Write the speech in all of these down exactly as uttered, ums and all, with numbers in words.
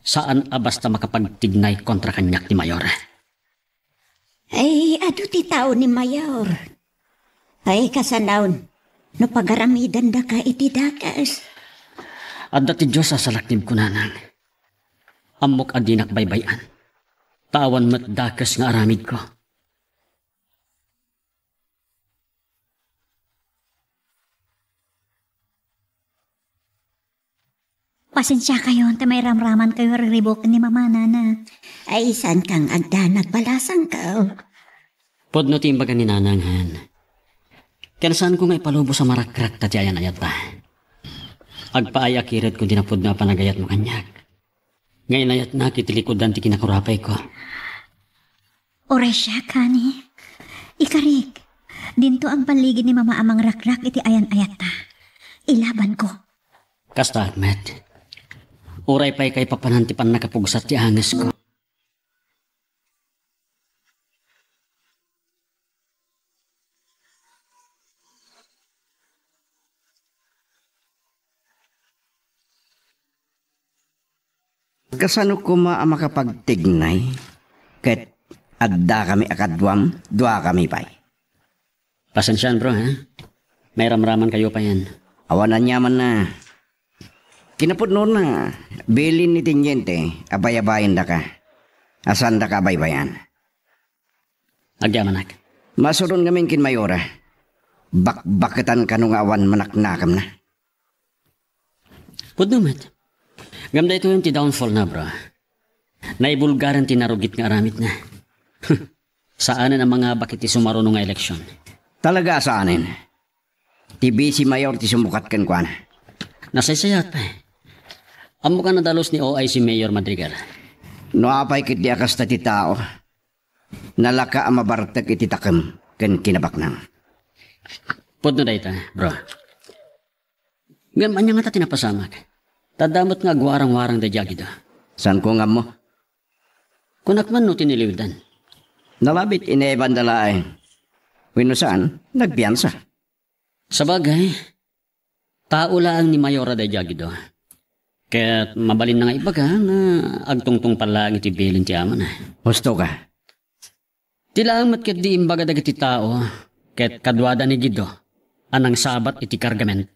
Saan a basta makapagtignay kontra kaniak ti mayor. Ay, adu ti tao ni mayor. Ay, kasanaon, no pagaramidandaka iti dakes. Adda ti Dios a salaknibko, nanang. Ammok a dinak baybay-an. Ta awan met dakes nga aramidko. Pasensiakayon ta mairamramankayo a riribuken ni Mama, Nana. Ay, saan kang agdanag, balasangko. Pudno ti imbaga ni Nanang, han. Ken saanko nga ipalubos a marakrak ta ti ayan-ayatta. Agpaay a kiredko ti napudno a panagayatmo kaniak. Nga inayatnak iti likudan ti kinakurapayko. Uray siak, honey. Ikarik, dinto agballigi ni Mama a mangrakrak iti ayan-ayatta. Ilabanko. Kasta, Ahmed. Uray pay kaipapanan ti pannakapugsat ti angesko. Kasano koma a makapagtignay ket addakami a kaduam, duakami pay? Pasensiaan, bro, ha? Mairamramankayo payen. Awan aniamanna. Kinapudnona, bilin ni Teniente a bayabayendaka. A saandaka a baybay-an. Agyamanak. Masuron ngamin ken Mayora. Bakbaketan kano nga awan manaknakemna. Pudno met. Ngem daytoyen ti downfall na, bro. Naibulgaren ti narugit nga aramidna. Saanen a mangabak iti sumaruno nga eleksyon. Talaga a saanen. Ti Vice Mayor ti sumukat kenkuana. Nasaysayat pay. Ammok a nadalus ni O I C Mayor Madrigal. No apay ketdi a kasta ti tao, nalaka a mabartek iti takem ken kinabaknang. Pudno dayta, bro. Ngem ania ngata ti napasamak? Ta adda met nga agwarang-warang daydiay a Guido. Saanko nga ammo. Kunak man no tiniliwdan. Nalabit inayabanda laeng. Wenno saan, nagbiansa. Sabagay, tao laeng ni Mayora daydiay a Guido. Ket mabalinna nga ibaga nga agtungtungpal laeng iti bilin ti amana. Husto ka. Ti laeng met ketdi imbaga dagiti tao ket kaduada ni Guido a nangsabat iti kargament.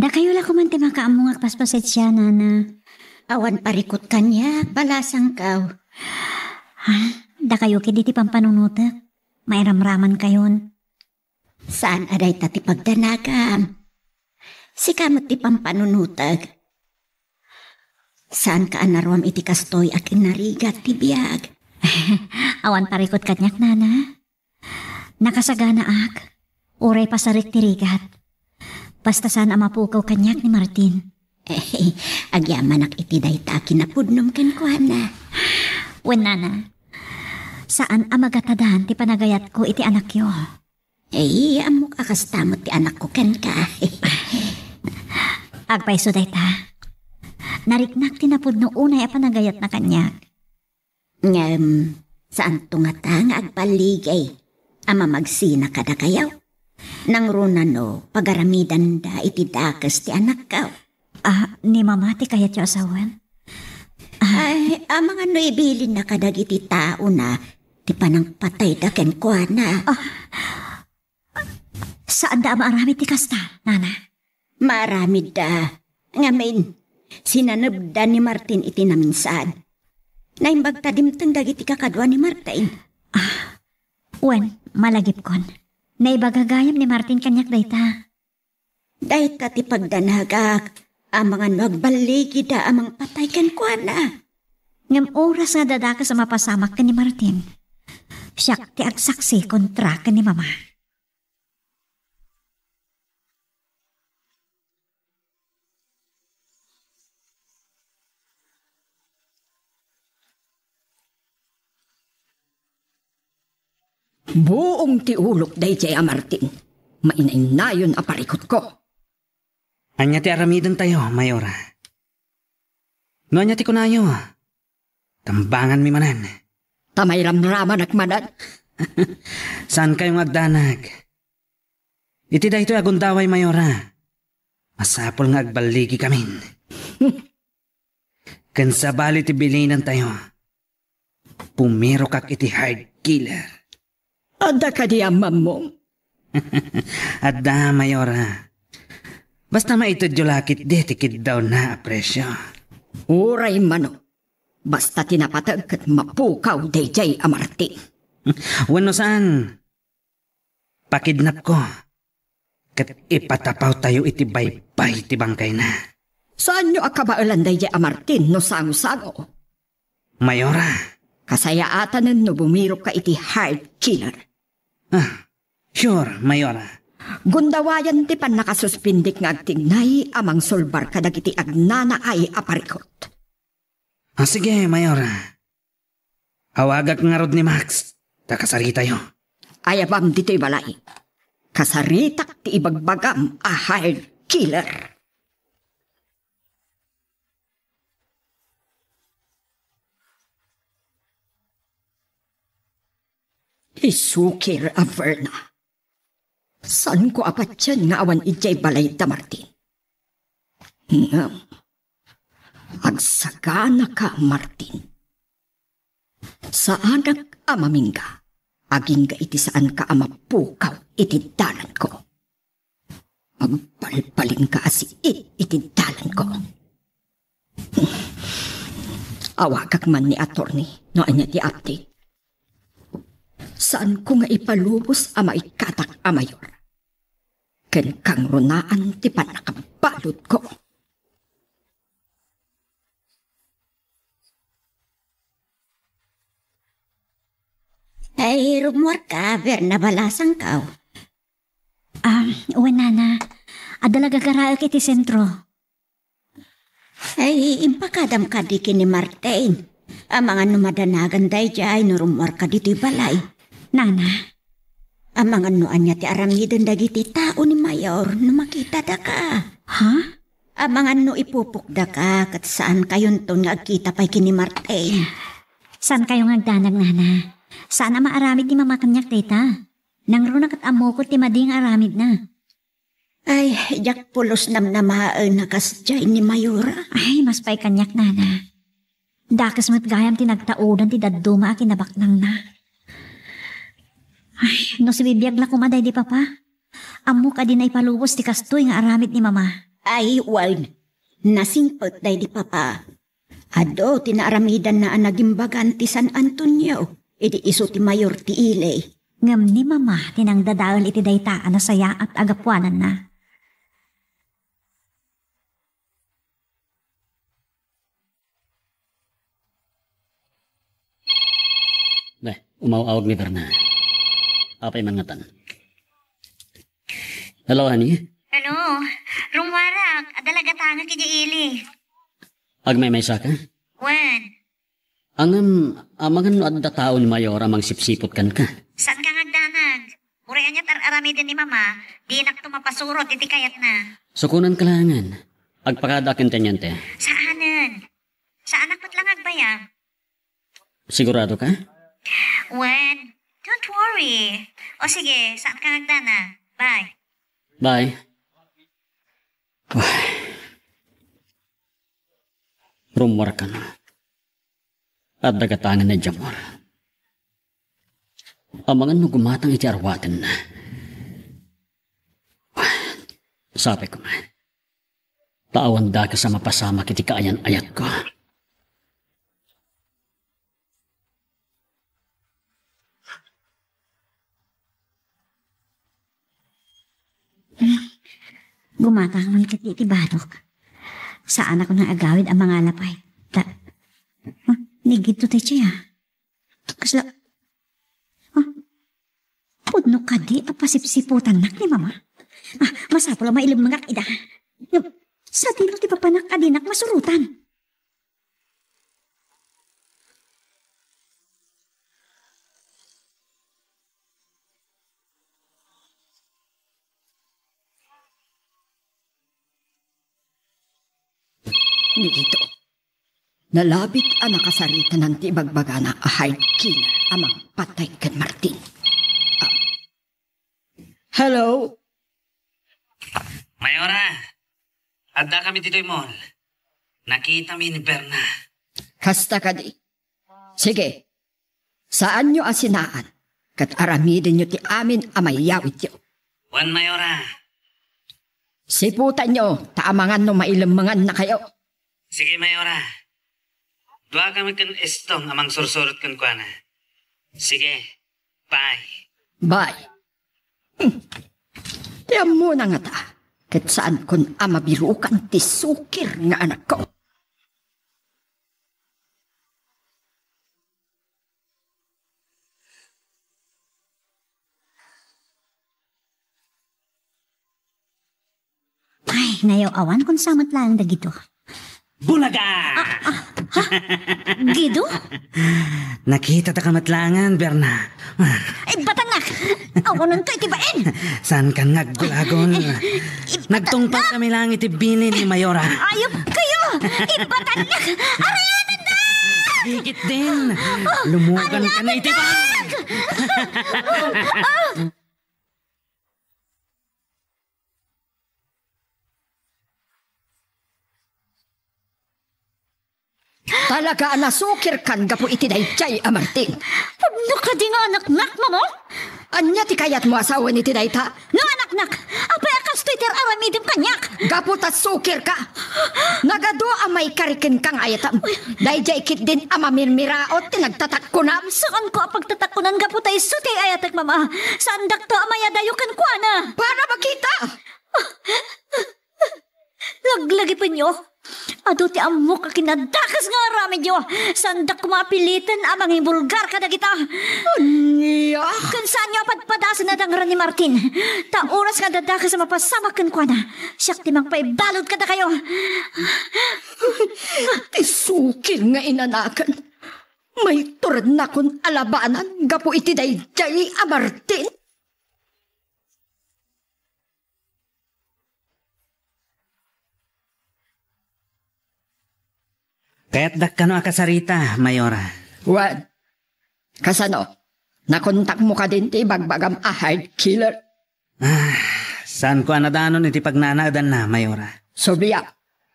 Dakayo la koman ti makaammo nga agpaspasensia, Nana. Awan parikut kaniak, balasangko. Ha? Dakayo ketdi ti pampanunotek. Mairamramankayon. Saan a dayta ti pagdanagam. Sika met ti pampanunotek. Saanka a naruam iti kastoy a kinarigat ti biag. Awan parikut kaniak, Nana. Nakasaganaak, uray pasarik ti rigat. Basta saan a mapukaw kaniak ni Martin. Agyamanak iti dayta a kinapudnom kenkuana. Wen, Nana, saan a magatadan ti panagayatko iti anakyo. Ay, ammok a kasta met ti anakko kenka. Agpayso dayta. Nariknak ti napudno unay a panagayatna kaniak. Ngem, saanto ngata nga agballigay a mamagsina kadakayo? Nangruna no pagaramidanda iti dakes ti anakko. Ah, ni Mama ti kayatyo a sawen? Ah. Ay, amangan no ibilinna kadagiti taona ti panangpatayda kenkuana. Ah, saanda a maaramid ti kasta, Nana? Maaramidda. Ngamin, sinanebda ni Martin iti naminsan. Naimbag ta dimteng dagiti kakadua ni Martin. Ah, wen, malagipkon. Naibaga gayam ni Martin kaniak dayta. Dayta ti pagdanagak, amangan no agballigida a mangpatay kenkuana. Ngem oras nga dadakes a mapasamak ken ni Martin, siak ti agsaksi kontra ken ni Mama. Buong ti ulok daydiay a Martin. Mainaynayon a parikutko. Ania ti aramidentayo, Mayora? No ania ti kunayo, tambanganmi manen. Ta mairamramanak manen. Saankayo nga agdanag. Iti daytoy a gundaway, Mayora, masapul nga agballigikamin. Ken sabali ti bilinentayo, pumirokak iti hired killer. Adda kadi ammammo? Adda, Mayora. Basta maitedyo la ketdi ti kiddawna a presio. Uray mano. Basta ti napateg ket mapukaw daydiay a Martin. Wenno saan, pakidnapko ket ipatapawtayo iti baybay ti bangkayna. Saanyo a kabaelan daydiay a Martin no sango-sango? Mayora. Kasayaatanen no bumirokka iti hired killer. Ah, sure, Mayora. Gundawayan ti pannakasuspindik nga agtignay a mangsulbar kadagiti agnanaay a parikut. Ah, sige, Mayora. Awagak ngarud ni Max, ta kasaritayo. Ayabam ditoy balay. Kasaritak ti ibagbagam a hired killer. Ti sukir a Verna. Saanko a patien nga awan idiay balay da Martin. Ngem, agsaganaka, Martin. Saanak a mamingga, agingga iti saanka a mapukaw iti dalanko. Agbalbalinka a siit iti dalanko. Awagak man ni attorney no ania ti update. Saanko nga ipalubos a maikkatak a mayor. Ken kangrunaan ti pannakabaludko. Ay, rummuarka, Verna, balasangkaw. Ah, wen, nana. Adda la gagaraek iti sentro. Ay, impakadam kadi ken ni Martin. Amangan no madanagan daydiay no rummuarka ditoy balay. Nana. Amangan no ania ti aramiden dagiti tao ni Mayor no makitadaka. Ha? Amangan no ipupokdaka ket saankayonton nga agkita pay ken ni Martin. Saankayo nga agdanag, nana. Saan a maaramid ni mama kaniak dayta. Nangruna ket ammoko ti madi nga aramidna. Ay, diak pulos namnamaen a kasdiay ni Mayora. Ay, mas pay kaniak, nana. Dakes met gayam ti nagtaudan ti dadduma a kinabaknangna. Ay, no sibibiag la koma daydi papa. Ammok a dina ipalubos ti kastoy nga aramid ni mama. Ay, wen. Nasingpet daydi papa. Adu ti naaramidanna a nagimbagan ti San Antonio idi isu ti mayor ti ili. Ngem ni mama ti nangdadael iti dayta a nasayaat a gapuananna. Ne, umaw-awag ni Berna. Apay man ngatan? Hello, honey? Hello. Rummuarak, adda la gatangek idiay ili. Agmaymaysa ka? Wen. Ngem, amangan no adda tao ni Mayor a mangsipsiput kenka? Saanka nga agdanag. Uray ania ti ar-aramiden ni mama, dinakto mapasurot iti kayatna. Sukonanka laengen. Agpakada ken teniente. Saanen. Saanak met la nga agbayag. Sigurado ka? Wen, don't worry. O sige, saanka nga agdanag. Bye. Bye. Rummuarkan. Adda gatangen ni Jamor. Amangan no gumatang iti arwatenna. Sapay koma. Ta awan dakes a mapasamak iti kaayan-ayatko. Gumatang man ket iti badok. Saanak nga agawid a mangala pay. Ta, ah, nigidto tay siya. Kasla, ah, pudno kadi a pasipsiputannak ni mama? Ah, masapul a mailemmengak ida. Ngem, sadino ti papanak a dinak masurotan? Nigidto. Nalabit a nakasaritanan ti ibagbagana a hired killer a mangpatay ken Martin. Hello? Mayora, addakami ditoy mall. Nakitami ni Berna. Kasta kadi. Sige. Saanyo a sinaan, ket aramidenyo ti amin a maiyawidyo. Wen, Mayora. Siputanyo, ta amangan no mailemmengannakayo. Sige, Mayora. Duakami ken Estong a mangsursurot kenkuana. Sige, bye. Bye. Hmm. Ti ammona ngata, ket saankon a mabirukan ti sukir nga anakko. Ay, nayaw-awan kun sa met laeng dagido. Bulaga! Ah, ah, ha? Gido? Nakitata ka met laengen, Berna. Ay, batangnak! Awanonto iti bain! Saankan nga aggulagon. Nagtungpal kami laeng iti bilin ni Mayora. Ayup kayo! Ibatangnak! Arayananda! Dikit din! Lumugan ka na iti bain! Talaga a nasukirkan gapu iti daydiay a Martin. Pudno kadi nga anaknak, Mama? Ania ti kayatmo a sawen iti dayta? No anaknak, apay a kastoy ti ar-aramidem kaniak? Gapu ta sukirka. Nagadu a maikari kenka nga ayatam. Daydiay ketdin a mamirmiraot ti nagtatakkunam. Saanko a pagtatakkunan gapu ta isu ti ayatek, Mama. Saandakto a mayadayo kenkuana. Para makita! Laglagipenyo. Adu ti ammok a kinadakes nga aramidyo. Saandak koma a piliten a mangibulgar kadagita. Ania? Ken saanyo a padpadasen a dangran ni Martin. Ta oras nga adda dakes a mapasamak kenkuana, siak ti mangpaibalud kadakayo. Ti sukir nga inanaken. Mayto ren nakon a labanan gapu iti daydiay a Martin. Kayatdak kano a kasarita, Mayora. Wen, kasano? Nakontakmo kadin ti ibagbagam a hired killer? Ah, saanko a nadanon iti pagnanaedanna, Mayora. Subli,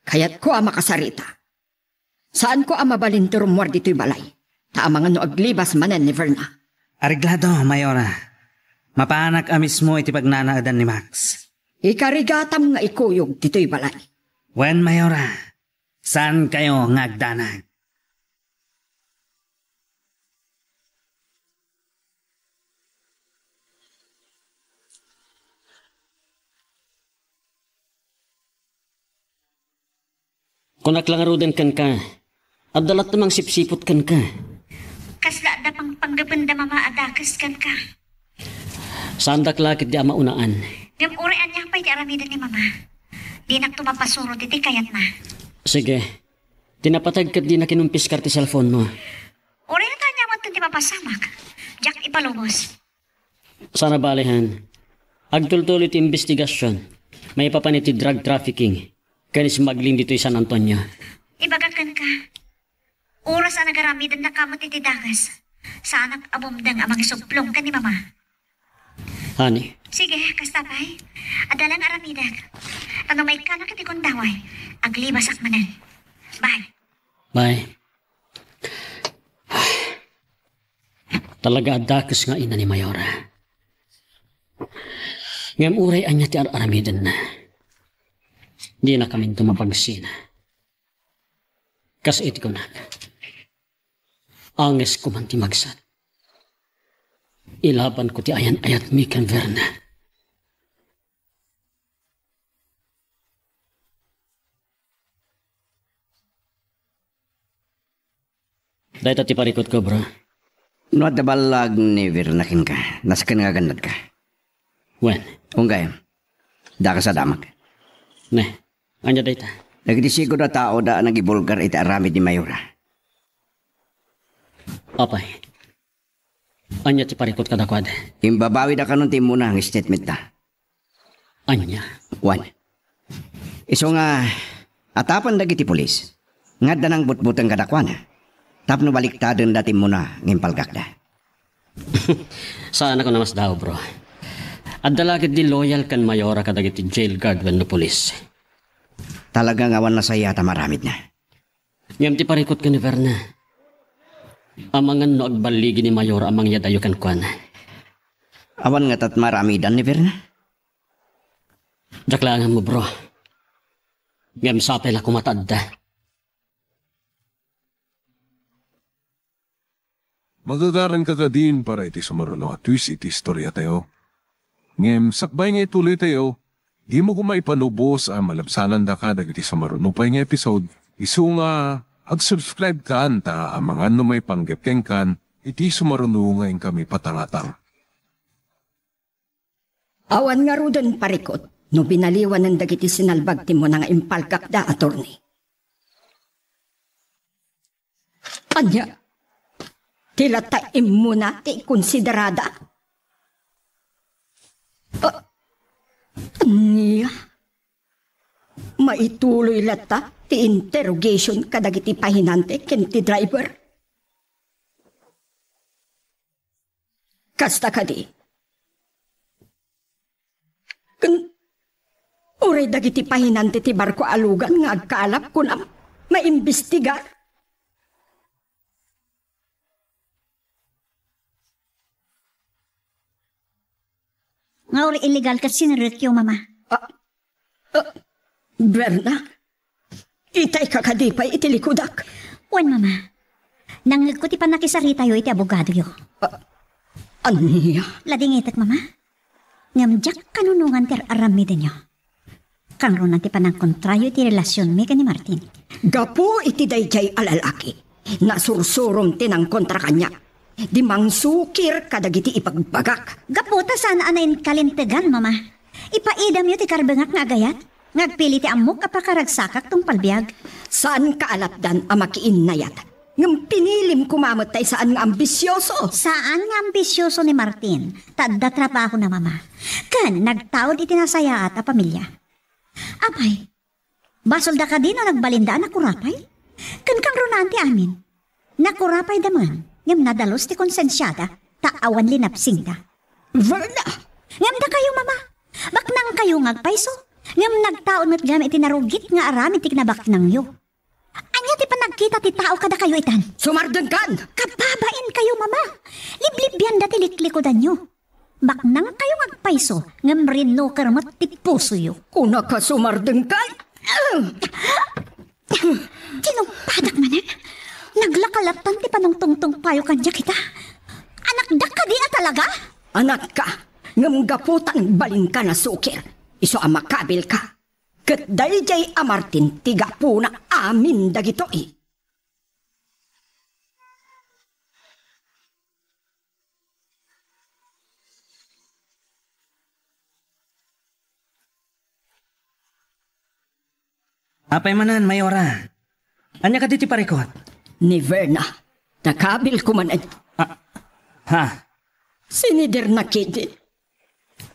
kayatko a makasarita. Saanko a mabalin ti rummuar ditoy balay, ta amangan no aglibas manen ni Verna. Areglado, Mayora. Mapanak a mismo iti pagnanaedan ni Max. Ikarigatam nga ikuyog ditoy balay. Wen, Mayora. Saankayo nga agdanag. Kunak la ngaruden kenka, adda latta mangsipsiput kenka. Kasla adda pang-, panggependa, Mama, a dakes kenka. Saandak la ketdi a maunaan. Ngem uray ania pay ti aramiden ni Mama, dinakto mapasuro ditoy kayatna. Sige. Ti napateg ketdi nakinumpiskar ti cellphone-mo. Uray no ta ania met ti mapasamak, diak ipalubos. Saan a bale, han. Agtultuloy ti imbestigasion maipapan iti drug trafficking ken smuggling ditoy San Antonio. Ibagak kenka, oras a nagaramidennaka met iti dakes, saanak a bumdeng a mangisubplong ken ni Mama. Honey. Sige, kasta pay. Adda laeng aramidek. Ta no maikkanak iti gundaway, aglibasak manen. Bye. Bye. Talaga a dakes nga ina ni Mayora. Ngem uray ania ti ar-aramidenna, dinakaminto mapagsina. Kas iti kunak, angesko man ti magsat. Ilabanko ti ayan-ayatmi ken Verna. Dayta ti parikutko, bro. No adda ballag ni Verna kenka, nasken nga agannadka. Wen. Wen gayam. Dakes a damag. Ne, ania dayta? Dagiti sigud a tao da a nagibulgar iti aramid ni Mayora. Apay, ania ti parikut kadakuada? Imbabawida kanon ti immuna nga statement da. Ania? Wen. Isu nga, atapan dagiti pulis nga adda nangbutbuteng kadakuana tapno baliktadenda ti immuna nga impalgakda. Saan a namasdaw, bro. Adda la ketdi loyal ken Mayora kadagiti jail guard wenno pulis. Talaga nga awan nasayaat a maaramidna. Ngem ti parikut ken ni Verna, amangan no agballigi ni Mayora a mangyadayo kenkuana. Awan ngata ti maaramidan ni Verna? Diak la ngammo, bro. Ngem sapay la koma ta adda. Magagaranka kadin para iti sumaruno a twist iti istoriatayo. Ngem sakbay nga ituloytayo, dimo koma ipanubos a malabsanandaka dagiti sumaruno pay nga episode, isu nga ag-subscribe kan ta amangan no maipanggep kenkan iti sumaruno nga inkami patangatang. Awan ngaruden, parikut, no binaliwanen dagiti sinalbag ti umuna nga impalkakda, attorney. Ania? Ti latta immuna ti ikonsiderada? Ah, ania? Maituloy latta ti interrogation kadagiti pahinante ken ti driver? Kasta kadi. Ken uray dagiti pahinante ti barko a lugan nga agkaalap, kunam, maimbestigar? Nga uray illegal ket sinirekyo, Mama. Ah, ah, Berna, itayka kadi pay iti likudak? Wen, Mama. Nangngegko ti pannakisaritayo iti abogadoyo. Ah, ania? Ladingitek, Mama. Ngem diak kanunongan ti ar-aramidenyo. Kangruna ti panangkontrayo iti relasionmi ken ni Martin. Gapu iti daydiay a lalaki, nasursurom ti nangkontra kaniak. Di mangsukir kadagiti ibagbagak. Gapu ta saan a nainkalintegan, Mama. Ipaidamyo ti karbengak nga agayat, nga agpili ti ammok a pakaragsakak tungpal biag. Saanka a lapdan a makiinnayat. Ngem pinilim koma met tay saan nga ambisioso. Saan nga ambisioso ni Martin, ta adda trabahona, Mama. Ken nagtaud iti nasayaat a pamilia. Apay, basolda kadi no nagbalinda a nakurapay? Ken kangrunaan ti amin. Nakurapayda man, ngem nadalus ti konsensiada, ta awan linapsingda. Verna! Ngem dakayo, Mama, baknangkayo nga agpayso, ngem nagtaud met gayam iti narugit nga aramid ti kinabaknangyo. Ania ti panagkita ti tao kadakayo itan? Sumardengkan! Kababainkayo, Mama! Liblibianda ti liklikudanyo. Baknangkayo nga agpayso, ngem rinnuker met ti pusoyo. Kunaka, sumardengkan! Tinumpadak manen. Naglakalattan ti panungtungtungpayo kaniak ita. Anakdak kadi a talaga? Anakka, ngem gapu ta nagbalinka nasukir, isu a makabilka. Ket daydiay a Martin ti gapuna amin dagitoy. Apay manen, Mayora? Ania kadi ti parikut? Ni Verna. Nakabil ko man. Ah, ha? Siniderna kidi.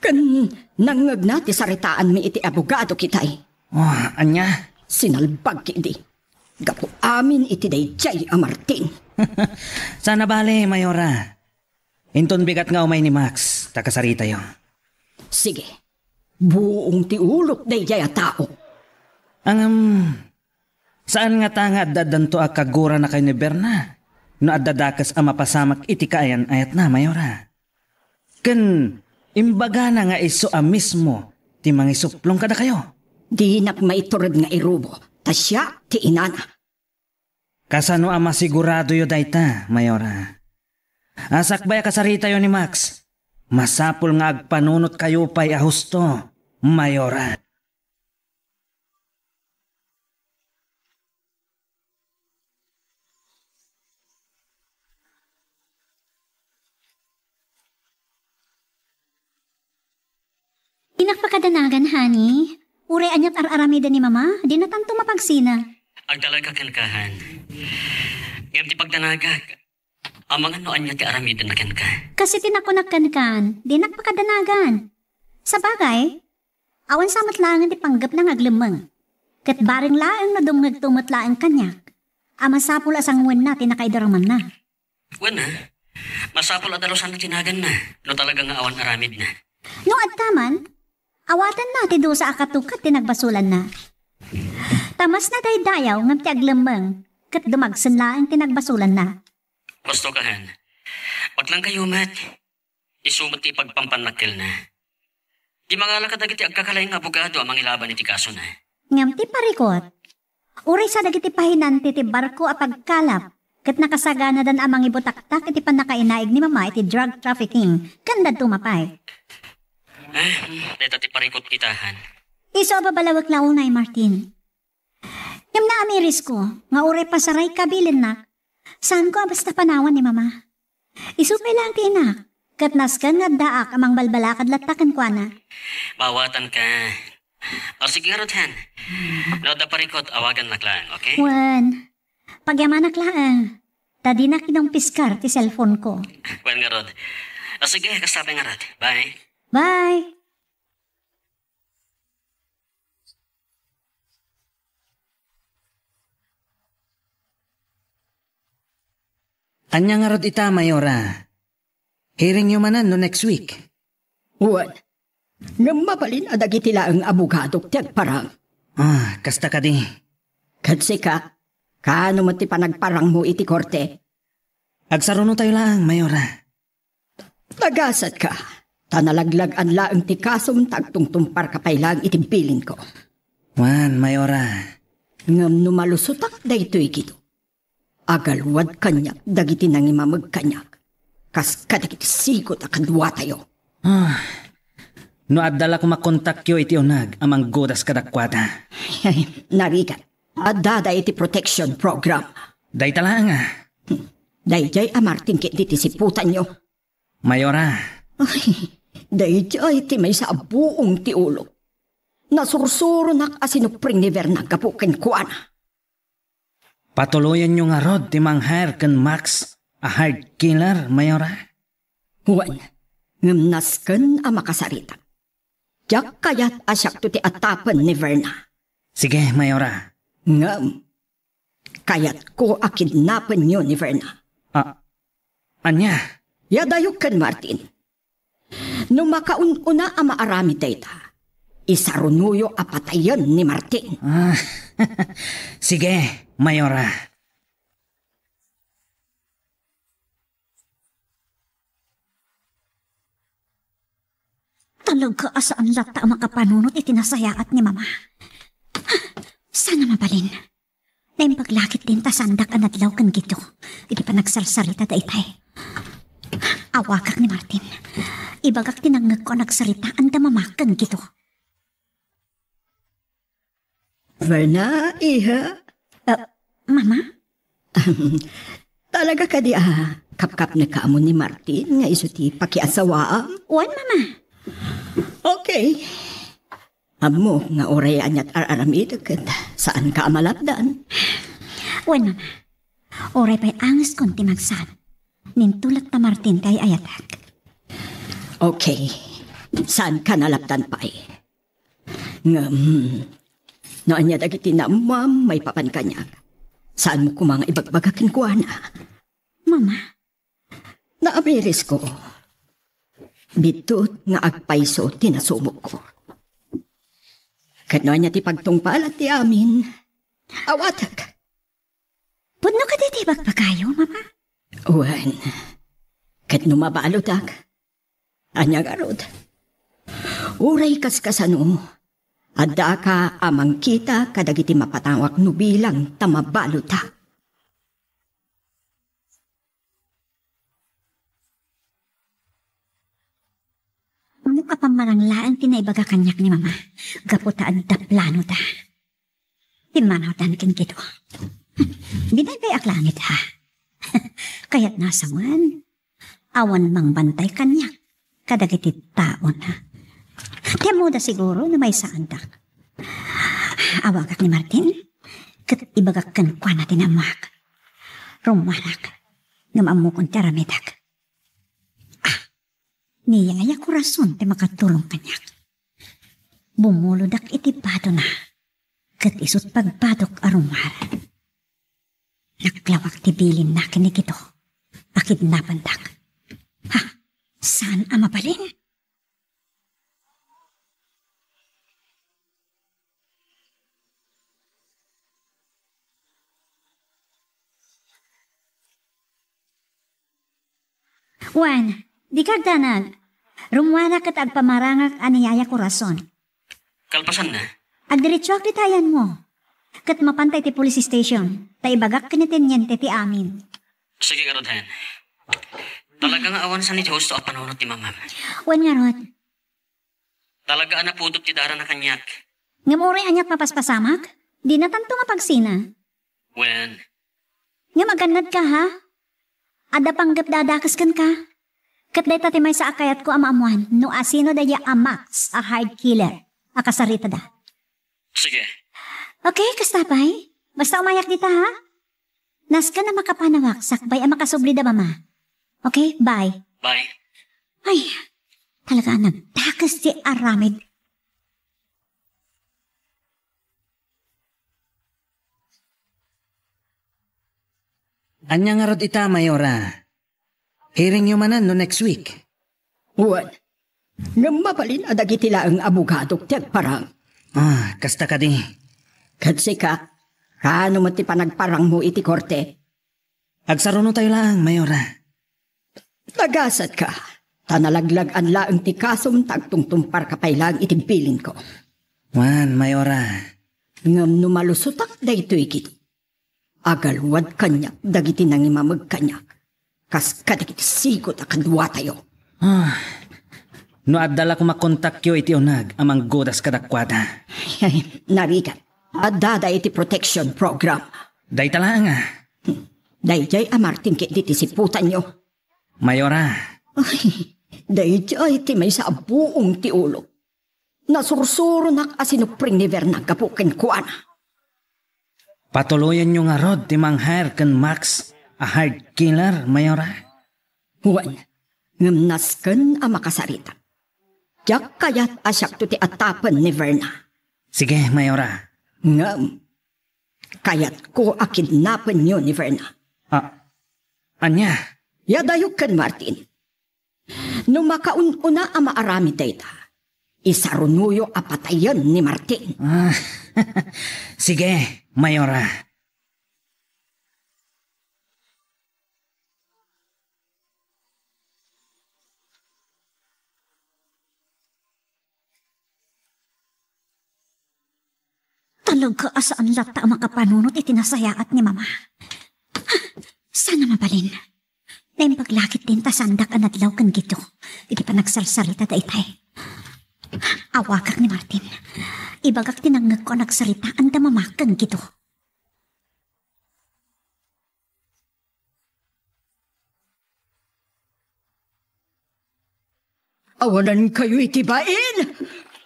Ken nangngegna ti saritaanmi iti abogado kitay. Oh, ania? Sinalbag kidi. Gapu amin iti daydiay a Martin. Saan a bale, Mayora. Inton bigat nga umay ni Max, ta kasaritayo. Sige. Buong ti ulok daydiay a tao. Ngem, saan ngata nga adda-addanto a kaguranakayo ni Berna no adda dakes a mapasamak iti kaayan-ayatna, Mayora? Ken imbagana nga isu a mismo ti mangisuplong kadakayo. Dinak maiturod nga irubo, ta siak ti inana. Kasano a masiguradoyo dayta, Mayora? A sakbay a kasaritayo ni Max, masapul nga agpanunotkayo pay a husto, Mayora. Dinak pakadanagan, honey. Uray aniat ar-aramiden ni Mama, dinatanto mapagsina. Agtalagak kenka, hon. Ngem ti pagdanagak, amangan no ania ti aramidenna kenka. Kas iti nakunak kenkan, dinak pakadanagan. Sabagay, awan sa met laengen ti panggepna nga aglemmeng. Ket bareng laeng no dumngegto met laeng kaniak a masapul a sanguenna ti nakaidaramanna. Wen, a, masapul a dalusanna ti naganna no talaga nga awan aramidna. No adda man, awatenna ti dusa a katukat ti nagbasolanna. Ta mas nadaydayaw ngem ti aglemmeng, ket dumagsen laeng ti nagbasolanna. Gusto ka, hen? Baklang kayo met. Isu met ti ipagpampannak kelna. Di mangala kadagiti agkakalaing nga abogado a mangilaban iti kasona. Ngem ti parikot, uray sa dagiti pahinanti ti barko a pagkalap, ket nakasaganadan a mangibutaktak iti pannakainaig ni Mama iti drug trafficking, ken dadduma pay. Eh, hmm, deta ti parikot itahan. Isu a babalawek la unay, Martin. Ngem naamirisko nga uray pasaray kabilinnak, saanko a basta panawan ni Mama. Isu pay laeng ti inak, ket nasken nga addaak a mangbalbalakad latta kenkuana. Mawatanka. O, sige ngarud, hen. No adda parikot, awagannak laeng, okay? Wen, pagyamanak laeng. Ta dinak idumpiskar ti cellphone ko. Wen ngarud. O, sige, kasta pay ngarud. Bye. Bye. Ania ngarud ita, Mayora? Hearingyo manen no next week? Wen, ngem mabalin a dagiti laeng abogadok ti agparang. Ah, kasta kadi. Ket sika, kaano met ti panagparangmo iti korte? Agsarunotayo laeng, Mayora. Nagasatka, ta nalaglag-an laeng ti kasom ta agtungtumparka pay laeng iti bilinko. Wen, Mayora. Ngem no malusotak daytoy, Guido, agaluad kaniak dagiti nangimameg kaniak, kas kadagiti sigud a kaduatayo. Ah, no adda la koma kontakyo iti uneg a manggudas kadakuada. Narigat, addada iti protection program. Dayta laeng a. Daydiay a Martin ketdi ti siputanyo. Mayora. Ay, daydiay ti maysa a buong ti ulo. Nasursuronak a sinupring ni Verna gapu kenkuana. Patuloyenyo ngarud ti mang-hire ken Max a hired killer, Mayora? Wen, ngem nasken a makasaritak. Diak kayat a siakto ti atapen ni Verna. Sige, Mayora. Ngem, kayatko a kidnapenyo ni Verna. Ah, ania? Yadayo ken Martin. No makaun-una a maaramid dayta, isarunoyo a patayen ni Martin. Ah, sige, Mayora. Talaga a saan latta a makapanunot iti nasayaat ni Mama. Saan a mabalin? Naimbag la ketdin ta saandak a nadlaw ken Guido iti panagsarsarita daytay. Awagak ni Martin. Ibagak ti nangngegko a nagsaritaanda Mama ken Guido. Verna, iha? Ah, Mama? Talaga kadi a kapkapneka ammo ni Martin nga isu ti pakiasawaam? Wen, Mama. Okay. Ammok nga uray aniat ar-aramidek ket saanka a malapdan. Wen, Mama. Uray pay angeskon ti magsaan. Nintulat ta Martin ti ay-ayatek. Okay. Saanka nalapdan pay. Ngem, no ania dagiti naammoam maipapan kaniak, saanmo koma nga ibagbaga kenkuana. Mama? Naamirisko. Bitot nga agpayso ti nasumogko. Ket no ania ti pagtungpalan ti amin, awatek. Pudno kadi ti ibagbagayo, Mama? Wen, ket no mabaludak, ania ngarud? Uray kaskasano, addaka a mangkita kadagiti mapatawak no bilang ta mabaludak. Ammok a pammanang laeng ti naibaga kaniak ni Mama, gapu ta adda planoda. Pimmanawdan ken Guido. Binaybayak langit, ha? Kayatna a sawen, awan mangbantay kaniak kadagiti taona. Ti ammoda siguro no maysaandak. Awagak ni Martin, ket ibagak kenkuana ti naammoak. Rummuarak, ngem ammokon ti aramidek. Ah, ni Yaya Corazon ti makatulong kaniak. Bumulodak iti badona, ket isut' pagbadok a rummuar. Naklawak ti bilinna ken ni Guido a kidnapandak. Ha? Saan a mabalin? Wen, dika agdanag. Rummuanak ket agpamarangak a ni Yaya Corazon. Kalpasanna, agdiretsoak dita ayanmo. Ket mapanta iti police station, ta ibagak ken ni teniente ti amin. Sige ngarud, Hen. Talaga nga awan saan ni Dios a panunot ni Mamam. Wen ngarud. Talaga a napudot ti darana kaniak. Ngem uray aniat mapaspasamak? Dina tanto nga pagsina. Wen. Ngem agannadka, ha? Adda panggepda a dakes kenka. Ket dayta ti maysa a kayatko a maammuan no asino daydiay a Max a hired killer a kasaritada. Sige. Okay, kasta pay. Basta umayak dita, ha? Nasken a makapanawak sakbay a makasubli da Mama. Okay, bye. Bye. Ay, talaga a nagdakes ti aramid. Ania ngarud ita, Mayora? Hearingyo manen no next week? Wen, ngem mabalin a dagiti laeng abogadok ti agparang. Ah, kasta kadi. Ket sika, kaano met ti panagparangmo iti korte? Agsarunotayo laeng, Mayora. Nagasatka, ta nalaglag-an laeng ti kasom ta agtungtumparka pay laeng iti bilinko. Wen, Mayora. Ngem no malusotak daytoy ketdi, agalwad kaniak dagiti nangimameg kaniak, kas kadagiti sigud a kaduatayo. Ah, no adda la koma kontakyo iti uneg a manggudas kadakuada. Narigat, addada iti protection program. Dayta laeng a. Daydiay a Martin ketdi ti siputanyo. Mayora. Ay, daydiay ti maysa a buong ti ulo. Nasursuronak a sinupring ni Verna gapu kenkuana. Patuloyenyo ngarud ti mang-hire ken Max a hired killer, Mayora? Wen, ngem nasken a makasarita. Diak kayat a siakto ti atapen ni Verna. Sige, Mayora. Ngem, kayatko a kidnapenyo ni Verna. Ah, ania? Iyadayo ken Martin. No makaun-una a maaramid dayta, isarunoyo a patayen ni Martin. Ah, sige, Mayora. Talaga a saan latta a makapanunot iti nasayaat ni Mama. Saan a mabalin? Naimbag la ketdin ta saandak a nadlaw ken Guido iti panagsarsarita daytay. Awagak ni Martin. Ibagak ti nangngegko a nagsaritaan da Mama ken Guido. Awanankayo iti bain!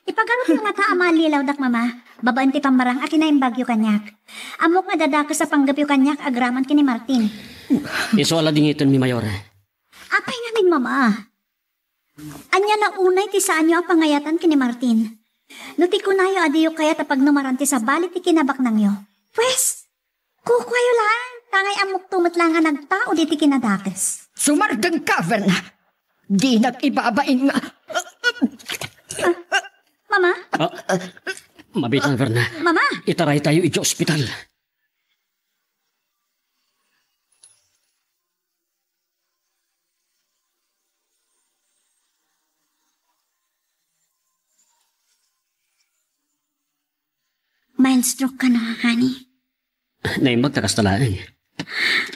Ipagarup nga ta a mallilawdak, Mama, babaen ti pammarang a kinaimbagyo kaniak. Ammok nga dadakes a panggepyo kaniak agraman ken ni Martin. Isu a ladingitenmi, Mayor. Apay ngamin, Mama? Ania la unay ti saanyo a pangayatan ken ni Martin? No ti kunayo a diyo kayat a pagnumaran ti sabali ti kinabaknangyo, pues, kukuayo laeng, tangay ammokto met laeng a nagtaud iti kinadakes. Sumardengka, Verna. Dinak ibabain nga. Mama? Ah, mabiit lang, Verna. Mama? Itaraytayo idiay ospital. Mild stroke kano, honey? Naimbag ta kasta laeng.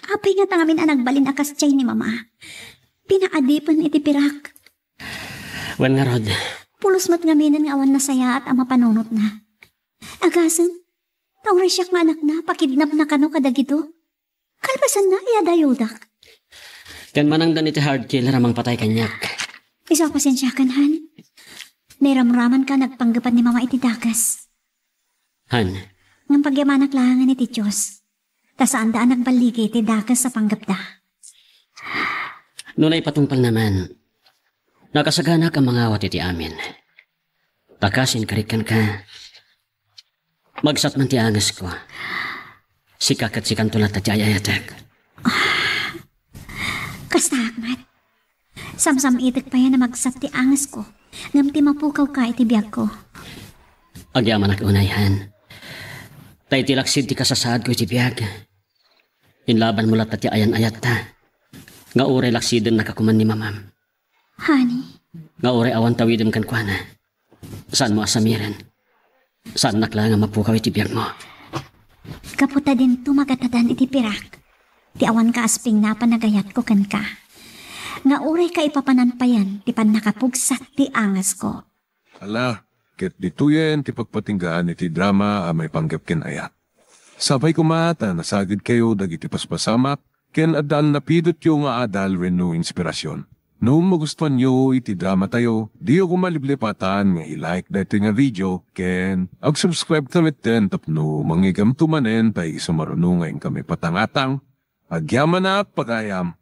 Apay ngata ngamin a nagbalin a kasdiay ni Mama? Pinaadipen iti pirak. Wen ngarud. Pulos met ngaminen nga awan nasayaat a mapanunotna. Agasem, ta uray siak nga anakna, pakidnapna kano kadagido. Kalpasanna, iyadayodak. Ken manangdan iti hired killer a mangpatay kaniak. Isu a pasensiakan, han. Nairamramanka nagpanggepan ni Mama iti dakes. Han. Ngem pagyamanak laengen iti Dios. Ta saanda a nagballigi iti dakes a panggepda. No naipatungpalna man, nakasaganak a mangawat iti amin. Ta kas inkarik kenka, magsat man ti angesko. Sika ket sikanto latta ti ay-ayatek. Kastaak met. Samsam-itek pay a magsat ti angesko, ngem ti mapukawka iti biagko. Agyamanak unay, han. Ta iti laksid ti kasasaadko iti biag, inlabanmo latta ti ayan-ayatta. nga uray laksidennaka koman ni Mamam. Honey? Nga uray awan tawidem kenkuana. Saanmo a samiren. Saannak laeng a mapukaw iti biagmo. Gapu ta dinto magatadan iti pirak ti awan kaasping na panagayatko kenka. Nga uray kaipapanan payen ti pannakapugsak ti angasko. Ala, ket ditoyen ti pagpatinggaan iti drama a maipanggep ken ayat. Sapay koma ta nasagidkayo dagiti paspasamak ken addan napidotyo nga adal wenno inspirasyon. No magustuanyo iti dramatayo, diyo koma liplipatan nga i-like daytoy nga video ken ag-subscribe ka metten tapno mangigamto manen ta isu maruno nga inkami patangatang. Agyamanak, pagayam.